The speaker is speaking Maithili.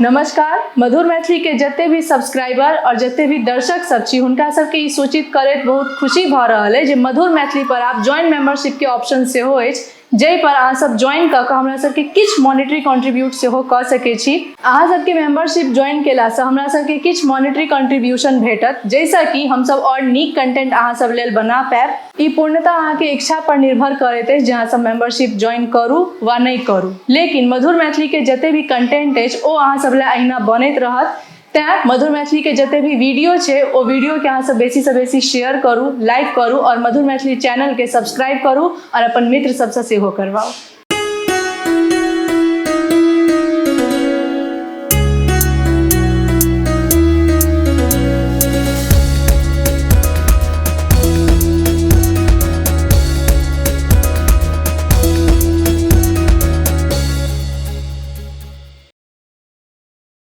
नमस्कार। मधुर मैथिली के जते भी सब्सक्राइबर और जते भी दर्शक सब छी, हुनका सबके ई सूचित करैत बहुत खुशी भऽ रहल अछि जे मधुर मैथिली पर आब ज्वाइन मेंबरशिप के ऑप्शन सेहो अछि, जाहि पर अहाँ सब ज्वाइन कऽ कऽ हमरा सबके किछु मॉनिटरी कंट्रीब्यूट सेहो कऽ सकै छी। अहाँ सबके मेंबरशिप ज्वाइन केलासँ हमरा सबके किछु मॉनिटरी कंट्रीब्यूशन भेटत, जाहिसँ कि हमसब आओर नीक कंटेंट अहाँ सब लेल बना पायब। ई पूर्णतः अहाँके इच्छा पर निर्भर करैत अछि जे अहाँ सब मेंबरशिप ज्वाइन करू वा नहि करू, लेकिन मधुर मैथिली के जते भी कंटेंट अछि, ओ अहाँ सब लए अहिना बनैत रहत। तैँ मधुर मैथिली के जते भी वीडियो छै, ओ वीडियो के अहाँ सब बेसी से बेसी शेयर करू, लाइक करू और मधुर मैथिली चैनल के सब्सक्राइब करू और अपन मित्र सबसँ सेहो करवाउ।